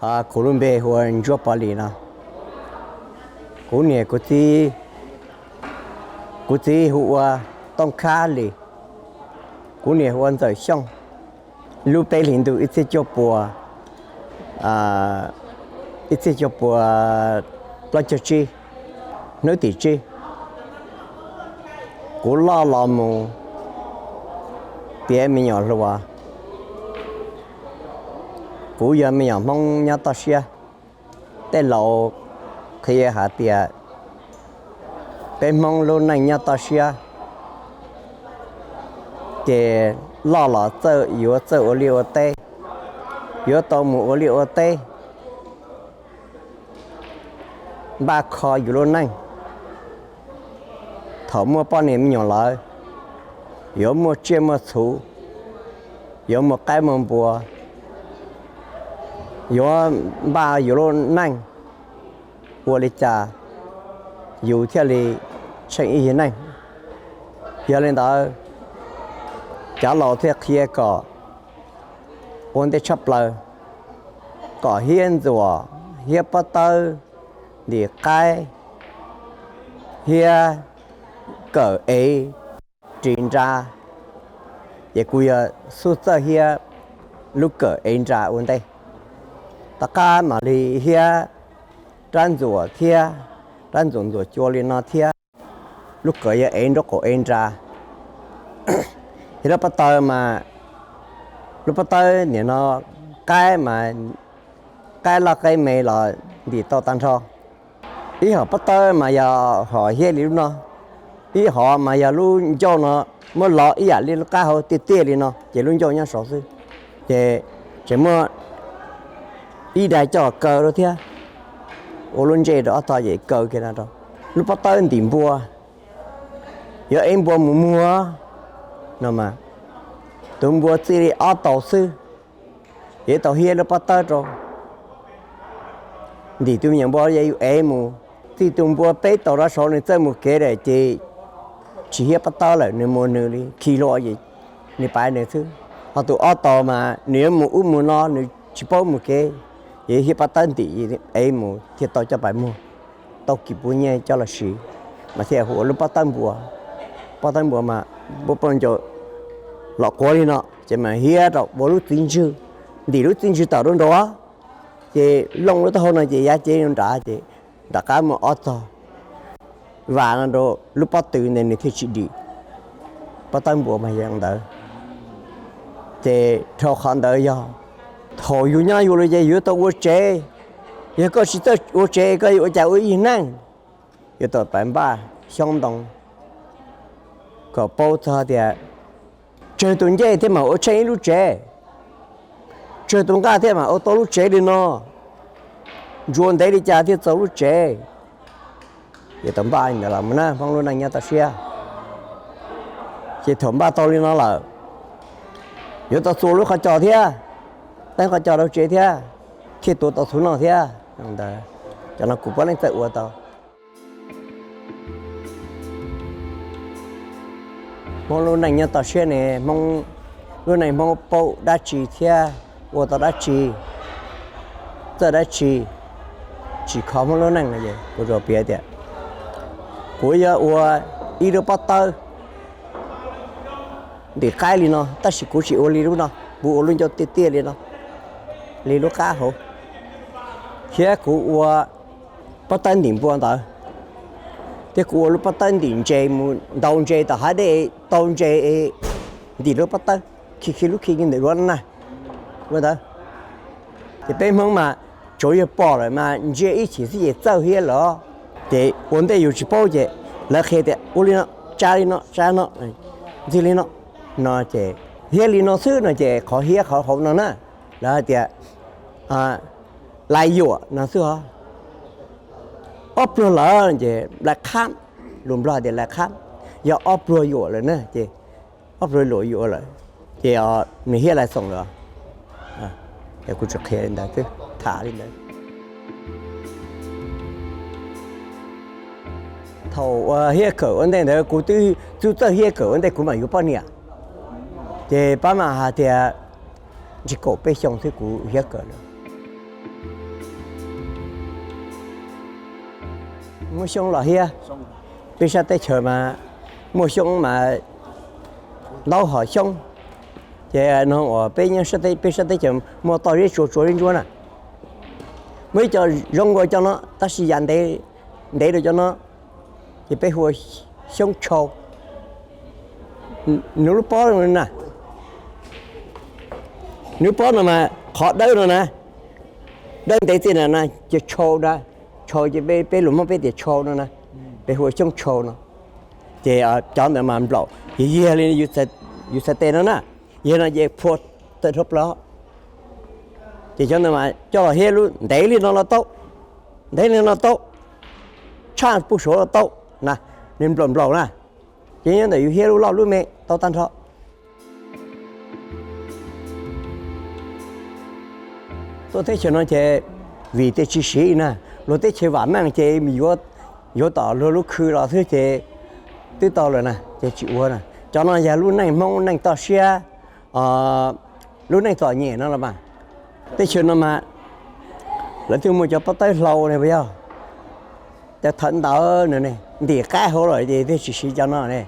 Kuv lub npe hu ua Ntsuab Pov Lis no. Kuv niam kuv txiv, kuv txiv hu ua Tooj Khab Lis, kuv niam hu ua Ntxawm Xyooj. Lub peb hlis ntuj ib txhiab cuaj puas, ib txhiab cuaj puas plaub caug tsib, hnub tim tsib, kuv loj los mus tiav me nyuam hluas. Kuv yog me nyuam Hmoob nyob toj siab. Tej laus qhia hais tias peb Hmoob lub neej nyob toj siab, ces loj los txawj yuav txawj ua liaj ua teb, yuav tau mus ua liaj ua teb, npaj kho yus lub neej. Thaum muaj poj niam me nyuam lawm, yuav muaj tsiaj muaj txhu, yuav muaj qaib muaj npua, yuav npaj yus lub neej ua li cas yus thiaj li tsheej ib yig neej. Yog li ntawd, cov laus thiaj qhia kom ua ntej tshaj plaws, kom hiab ntxuam, hiab pob tawb, ntim qaib, hiab kawm ev ris nra. Ces kuv yog xub txawj hiab lub kawm ev nra ua ntej. Tom qab mam li hiab rab ntxuam thiab, rab ntxuam ntxuam cua li no thiab. Lub kawm yog ev nraub qaum ev nra. Yog lub pob tawb mas, lub pob tawb nim no qaib mas, qaib loj qaib me los ntim tau tag nrho. Ib hom pob tawb mas yog hom hiab li lub no, ib hom mas yog lub ncauj no muab lov ib yam li lub qab hauv tiaj tiaj li no ces lub ncauj nyob saud xwb. Ces tseem muaj ib daim coj kaw rau thiab, ua lub ntsej rau ob tog ces kaw kiag no rau. Lub pob tawb ntim npua, yuav ev npua mus muag no mas, tus npua txij li ob taus xwb, yuav tau hiab lub pob tawb rau. Ntim tus me nyuam npua yog yus ev mus, txij tus npua peb taus rov saud nws txawj mus kev lawm ces tsis hiab pob tawb lawm, nws mus nws li khi hlua ces nws pais nws xwb. Ho tus ob taus mas nws yuav mus ub mus no nws tsis paub mus kev, ces hiab pob tawb ntim ev mus thiaj tau coj pais muag, tau kis puv nyiaj coj los siv, mas thiaj hu ua lub pob tawb npua. Pob tawb npua mas npua poj ncaus los quav li no ces mas hiab rau ua lub txiv ntswg, ntim lub txiv ntswg tawm rau nraud, ces looj lub taub hau no ces yav cev nraud ces nram qab muaj ob tog vas no rau lub pob tw ntawd nws thiaj tsis dim. Pob tawb npua mas yog ntawd. Ces dhau qhov ntawd yog thaum yus nyob yus li ces yus yuav tau ua tsev. Yog koj tsis txawj ua tsev koj yuav ua cas ua ib yig neej? Yuav tau pab npaj xyoob ntoo kom paub txog tias tsawg tus ncej thiaj mam ua tsheej ib lub tsev, tsawg tus nqaj thiaj mam ua tau lub tsev li no, ntsuas ntev li cas thiaj txaus lub tsev. Yuav tau npaj li ntawd los mus na Hmoob lub neej nyob toj siab. Ces thaum npaj tau li no lawm, yuav tau txua lub qhov cos thiab, teeb qhov cos rau tsev thiab, thiaj tuav tau txhuv noj thiab. Cov no kuv puav leej txawj ua tau. Hmoob lub neej nyob toj siab ne, Hmoob lub neej Hmoob paub dab tsi thiab ua tau dab tsi, txawj dab tsi, tsis kho Hmoob lub neej no es kuv tsuas piav tias kuv yuav ua ib lub pob tawb ntim qaib li no, tab sis kuv tsis ua li lub no, kuv ua lub ncauj tiaj tiaj li no, li lub qab hauv, thiab kuv ua pob tawb ntim npua ntawd, thiab kuv ua lub pob tawb ntim ntses mus ntaus ntses tom hav dej, tau ntses, ntim lub pob tawb khi khi lub khi ntawm duav na, ua ntawd. Ces peb Hmoob mas tsuav yog pom lawm mas ntsia ib chim xwb ces txawj hiab lawm. Ces ua ntej yus tsis paub ces lawv qhia tias ua li no, tsa li no, tsa no, ntxig li no, no ces hiab li no xwb no ces qhov hiab qhov hauv no na, lawv hais tias lais yuam no xwb os. Ob pluag lawm ces lais qhab, lus Nplog tias lais qhab, yog ob pluag yuam lawm na ces ob pluag luam yuam lawm, ces nws hiab lais xoom lawm. Kuv tsuas qhia li ntawd xwb, tham li ntawd. Thaum ua hiab kawm ua ntej ntawd kuv twb txawj hiab kawm ua ntej kuv mam yuav poj niam, ces pab mam hais tias ntsis kaum peb xyoo xwb kuv hiab kawm lawm. Muab xyoob los hiab, peb sab teb chaws mas muaj xyoob mas ntau hom xyoob. Ces no uas peb nyob peb sab teb chaws muaj toj zeb tsua tsua zeb ntsuab na. Muaj ib co zoo nkaus cov no tab sis yam ntev, ntev rau cov no, ces peb hu ua xyoob tshau. Nws lub pob no na, nws lub pob no mas qhov dawb no na, dawb ntev txij na na ces tshau na, tshau ces peb luag Hmoob peb tias tshau no na, peb hu ua xyoob tshau no. Ces cov ntawd mas nplaum yig yig li yus txhais tes no na, yig no ces phua tawm dhau plaws. Ces cov ntawd mas coj los hiab lub ntev li no los tau, ntev li no tau, tshaj puag saud los tau na, nws nplaum nplaum na. Ces nyob ntawm yus hiab lub loj lub me tau tag nrho. Tuaj teb chaws no ces vim tias tsis siv na, luag teb chaws vam meej ces yuav, yuav tom luag lub khw los xwb ces twb tau lawm na ces tsis ua na. Cov no yog lub neej Hmoob neej toj siab, lub neej txom nyem no los mas. Teb chaws no mas lawv twb muaj cov pob tawb hlau ne puas yog, cov thawv ntawd nws ne ntim qaib hauv lawm ces thiaj tsis siv cov no ne.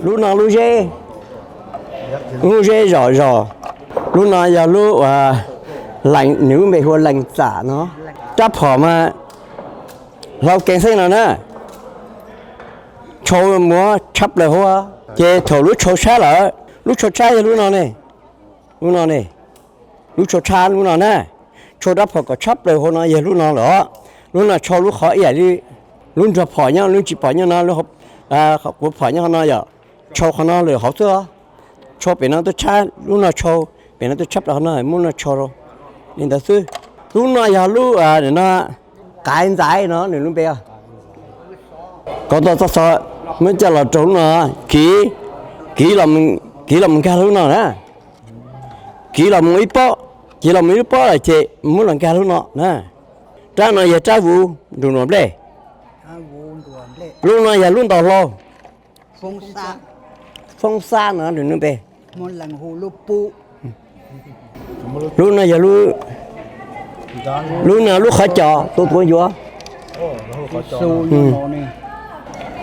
Lub no lub zeb, lub zeb zom zos. Lub no yog lub, nws lub npe hu ua Lees Txam no. Rab phom mas hlau kev xeeb no na, tshau muab tshab plaws hauv. Ces thaum lub tshau tshab lawm, lub tshau tshab yog lub no ne, lub no ne, lub tshau tshab lub no na, tshau rab phom kom tshab plaws hauv no yog lub no lawm. Lub no tshau lub qhov ib yam li lub nrog phom nyob, lub tsis phom nyob no, lub qhuav phom nyob qhov no yom, tshau qhov no lawm hauv xwb. Tshau pem no tuaj tshab lub no, tshau pem no tuaj tshab plaws qhov no, muab no tshau rau li ntawd xwb. Lub no yog lub, no, qav ntxaiv no nws lub npe. Kov tau txoj xov muab coj los rau lub no, kiv, kiv los, kiv los mus nkag lub no na. Kiv los mus ib pob, kiv los mus ib pob lawm ces muab los nkag lub no na. Rab no yog rab vuv nruas nplej. Lub no yog lub ntaus hlau. Foob xab no nws lub npe. Lub no yog lub, lub no lub qhov cos tus tuav yuav.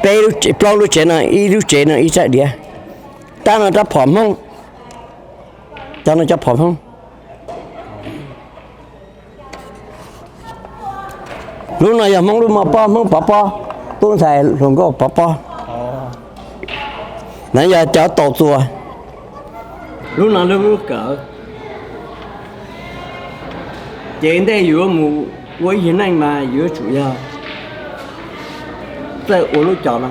Peb, plaub lub tsev no, ib lub tsev no ib rab diav. Rab no rab phom Hmoob. Cov no cov phom Hmoob. Lub no yog Hmoob lub moj pob, Hmoob pov pob, tub ntxhais hluas nkauj pov pob. Na yog cov taus txuas. Lub no lub kawm. Ces ntej yuav mus ua ib yig neej mas yuav tsum yog txawj ua lub cos no.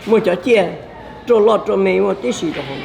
Muaj cov ciaj ruaj loj ruaj me muaj tib si rau hauv.